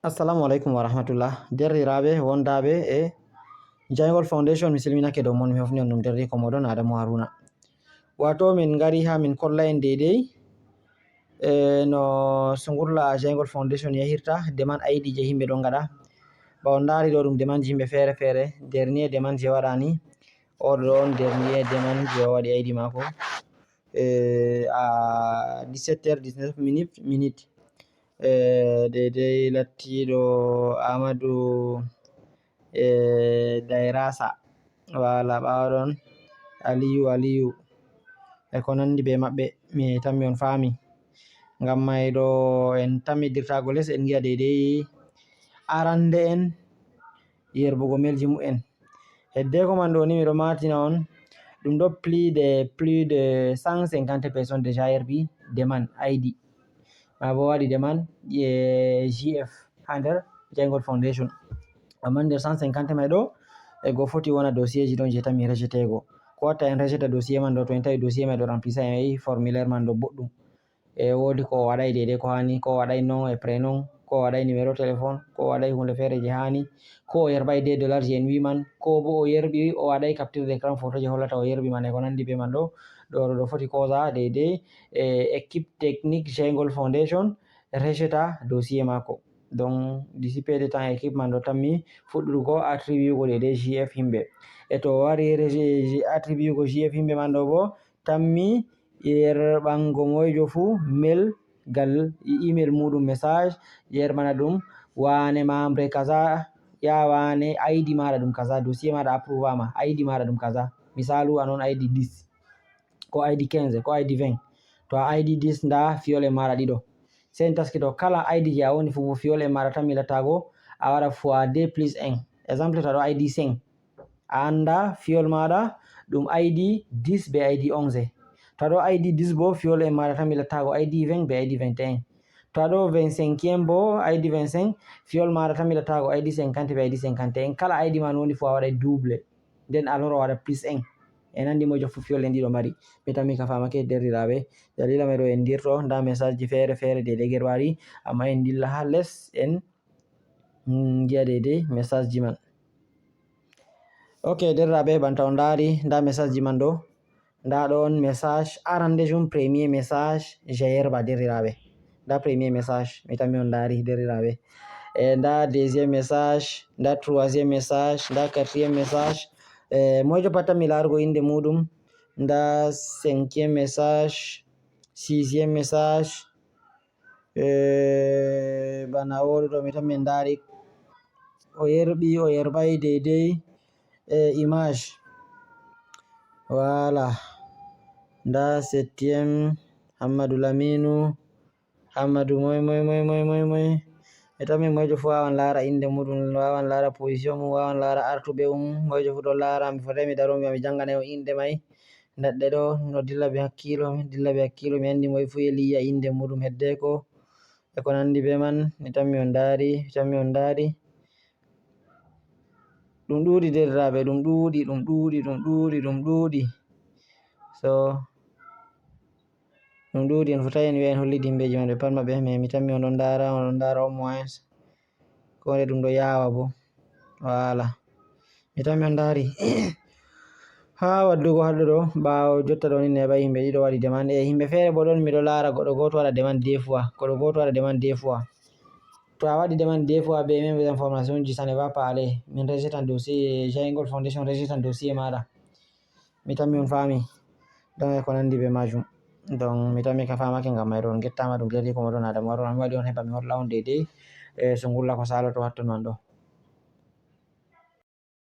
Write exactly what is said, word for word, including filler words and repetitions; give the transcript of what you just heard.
Assalamu alaikum wa rahmatullah. Derɗiraaɓe wondaaɓe e Jayngol Foundation, mi silminake dow mon, mi hofni on ɗum derɗiiko mooɗon Adamu Haruna. Wato min ngari ha min kolla en deydey e no sungurla Jayngol Foundation yahirta, deman I D je himɓe ɗon ngaɗa. Ba on ndaari ɗo ɗum demanji himɓe feere-feere, dernier deman je waɗani, o ɗo on dernier deman je o waɗi I D maako. E, à dix-sept heures dix-neuf minutes, minutes. E, deydey lattiiɗo Amadou e Dairasa. Wala ɓaawo ɗon Aliyu, Aliyu e ko nandi be maɓɓe, mi tammi on faami. Ngam may ɗo en tammidirtaago les, en ngi'a deydey arande en yerbugo melji mu'en. Heddeeko man ɗo ni mi ɗo maatina on, ɗum ɗo plus de, plus de cent cinquante personnes déjà yerbi deman I D. Ma bo waɗi deman e J F ha nder Jayngol Foundation. Amma nder cent cinquante mai ɗo, e go foti wona dossier ji ɗon je tammi rejetego. Ko watta en rejeta dossier man ɗo, to en tawi dossier mai ɗo remplisa, en yi formulaire man ɗo boɗɗum. E wodi ko o waɗai deydey ko hani, ko o waɗai non e prénom, ko o waɗai numéro téléphone, ko o waɗai hunde feere je hani, ko o yerbai deux dollars je en wi man, ko bo o yerbi, o waɗai capture d'écran photo je hollata o yerbi man e ko nandi be man ɗo. Ɗo, ɗo, ɗo foti koza deydey, e équipe technique Jayngol Foundation rejeta dossier maako. Donc, d'ici peu de temps, équipe man ɗo tammi fuɗɗugo attribuego deydey J F himɓe. E to o wari reje-, attribuego J F himɓe man ɗo bo, tammi yerɓango moyjo fu mail gal e-, email muɗum message, yerɓana ɗum wane membre kaza, ya wane I D maɗa ɗum kaza, dossier maɗa approuvama, I D maɗa ɗum kaza. Misalu, anon I D dix, ko I D quinze, ko I D vingt. To a I D dix, nda fiyol en maɗa ɗiɗo. Sey en taskito kala I D je a woni fu bo fiyol en maɗa tammi lattago, a waɗa fois deux plus un. Exemple, to aɗo I D cinq, a anda fiyol maɗa ɗum I D dix be I D onze. To aɗo I D dix bo, fiyol en maɗa tammi lattago I D vingt be I D vingt et un. To aɗo vingt-cinquième bo, I D vingt-cinq, fiyol maɗa tammi lattago I D cinquante be I D cinquante et un. Kala I D ma no woni fu a waɗai double. Nden a loro a waɗa plus un. En andi moyjo fu fiyol en ɗiɗo mari. Mi tammi ka famake derɗiraaɓe. Dalila mai ɗo en dirto, nda message ji feere-feere deydey gerwari, amma en dilla ha les en, mm, ngi'a deydey message ji man. Ok, derɗiraaɓe, banta on ndaari, nda message ji man ɗo. Nda ɗon message arandejum, premier message, Jayer ba derɗiraaɓe. Nda premier message, mi tammi on ndaari derɗiraaɓe. E, nda deuxième message, nda troisième message, nda quatrième message. E, moyjo pat tammi laarugo inde muɗum. Nda cinquième message, sixième message. E, bana oɗo ɗo mi tammi en ndaari. O yerɓi, o yerɓai deydey. E, image. Voilà. Nda septième, Hammadu Laminu. Hammadu moy, moy, moy, moy, moy, moy. Mi tammi moyjo fu wawan laara inde muɗum, wawan laara position mum, wawan laara artuɓe mum. Moyjo fu ɗo laara, mi fotai mi daro, mi wi'a mi janganai on inde mai. Neɗɗe ɗo, no dilla be hakkiilo, mi dilla be hakkiilo, mi andi moy fu yeli yi'a inde muɗum heddeko. E ko nandi be man, mi tammi on ndaari, mi tammi on ndaari. Ɗum ɗuuɗi derɗiraaɓe, ɗum ɗuuɗi, ɗum ɗuuɗi, ɗum ɗuuɗi, ɗum ɗuuɗi. So, ɗum ɗuuɗi, en fotai en wi'a en hollidi himɓeji man ɓe pat maɓɓe, mais mi tammi on ɗon ndaara, on ɗon ndaara au moins. Ko nde ɗum ɗo yaawa bo. Voilà. Mi tammi on ndaari. Ha waddugo haɗɗo ɗo, ɓaawo jotta ɗo ni neeɓai himɓe ɗiɗo waɗi demande. E himɓe feere bo ɗon, miɗo laara goɗɗo gooto waɗa demande deux fois, goɗɗo gooto waɗa demande deux fois. To a waɗi demande deux fois be même information ji, ça ne va pas aller. Min rejetan dossier, Jayngol Foundation rejetan dossier maɗa. Mi tammi on faami. Donc, e ko nandi be majum. Donc, mi tammi ka faamake ngam mai ɗon gettama ɗum geri ko moɗon Adamu Haruna. Mi waɗi on heɓa mi holla on deydey, e, so ngulla ko saloto hatton man ɗo.